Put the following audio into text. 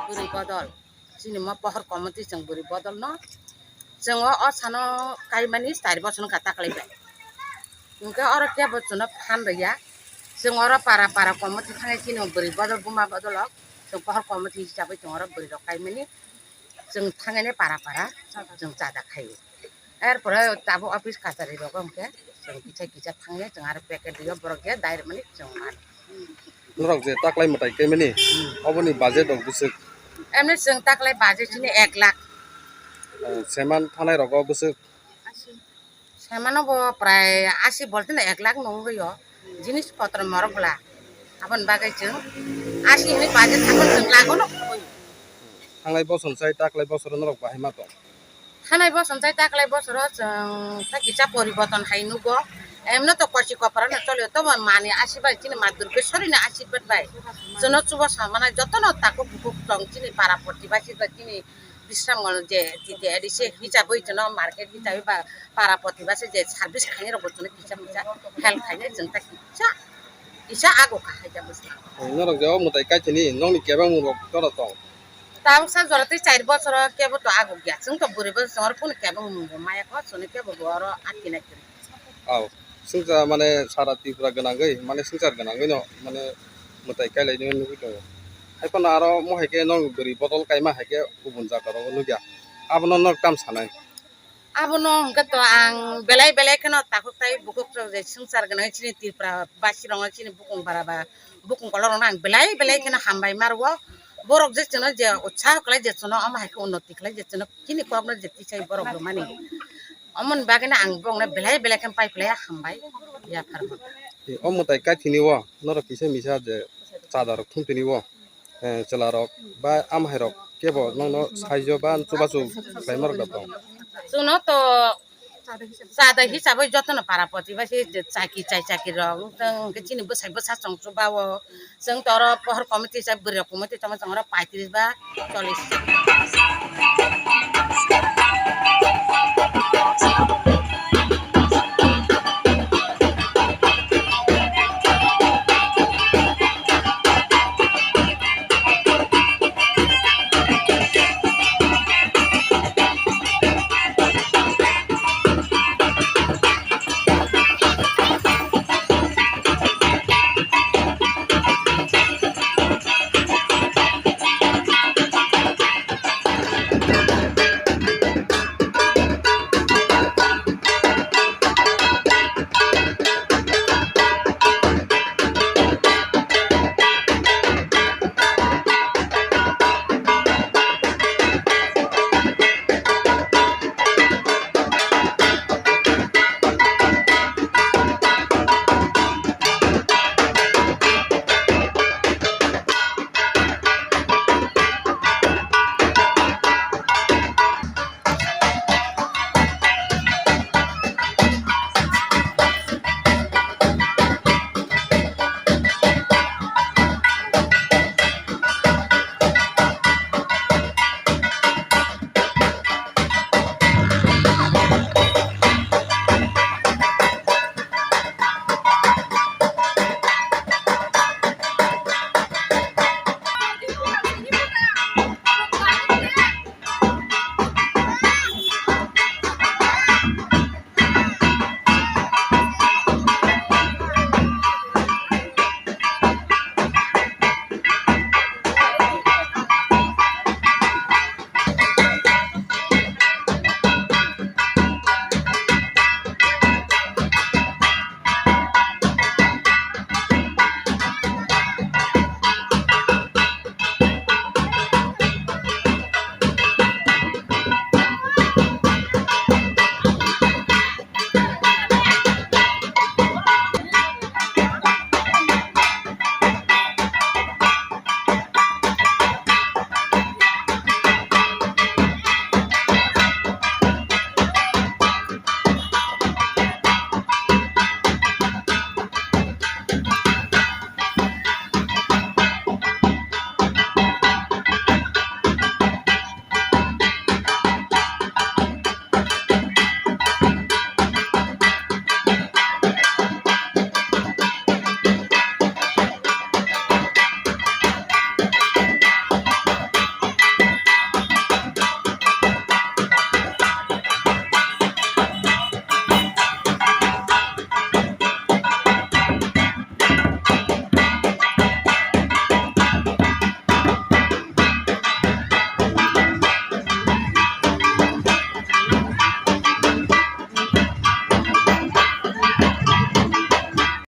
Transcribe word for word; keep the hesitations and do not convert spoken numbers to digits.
Bwrwi bodol. Chini mo pohor committee chwng bwrwi bodol no. Chwng o, o sano kaimani char bosor wngkha taklai bai. Hwnkhe oro kebo chwngno phan rwya. Chwng oro para para committee thangwi chini bwrwi bodol buma bodol o. Chwng pohor committee hisabai chwng oro bwrwi rok kaimani. Chwng thangwi para para chwng chada khaio. Erpore tabuk office kachari rogo hwnkhe chwng kisa kisa thangya, chwng aro packet rwyo, borok ya direct mani chwng mano. Norok je taklai mwtai kaimani, hmm, oboni budget rok bwswk? Emni chwng taklai budget chini ek lakh. Eh, seman thanai rogo bwswk? Semano bo prai asi bolte na ek lakh nungwi o, jinis potro morok bla. Aboni bagwi chwng asi hwnwi budget thangwi chwng lagono. Thanglai bosor sai taklai bosoro norok bahai ma tong? Thanai bosor sai taklai bosoro chwng ta kisa poriborton hai nugo. Emno to kochi koprano cholio, tobo mani asirbai chini ma Durgeshwari ni asirbat bai. Chwngno chubo samana jotono takhuk bukhuk tong chini para protibasi bai chini Bisramganj je titi adi se hisabwi chwngno market hisabwi ba para protibasi je service khainai rokbo chwngno kisa misa help khainai chwng ta kisa, kisa ago kha hai ta bwskango. Norok je o mwtai kaithini nokni kebengmung rok jora tong? Tabuk sa jora tei char bosoro kebo to ago ya. Chwng to bwrwi bosor chwng oro kunu kebengmung bo maya kho, chwngno kebo bo oro akinai khe. Aw, swngchar mane sara Tripura gwnangwi, mane swngchar gwnangwi no mane mwtai kailainai nugwi tongo. Haiphano aro mo hai khe nokni bwrwi bodol kaima hai khe kubun jaga rogo nukya. Abono norok tam sanai? Abono hwnkhe to ang belai belai kheno takhuk tai bukhuk rok je swngchar gwnang chini Tripura basi rok chini bukung bara ba bukung kolok rok no ang belai belai kheno hambai ma rwo. Borok je chwngno je utsaho khlai je chwngno omo hai khe unnoti khlai je chwngno chini kok no je tisai borok rwmani. Omoni bagwi no ang bokno belai belai khe pai phlai hambai yaphar hwn. E, o mwtai kaithini o norok kisa misa je chada rok thum tini o. Eh, chwla rok ba amhai rok kebo nokno saijo ba chubachu khlaima rok da tong? Chwngno to chada hisabai jotono para protibasi chaki chai chaki rok wngtong, hwnkhe chini bwsai bwsa chwng chuba o. Chwng to oro pohor committee hisabai bwrwi rok committee tongma chwng oro paitris ba chollis.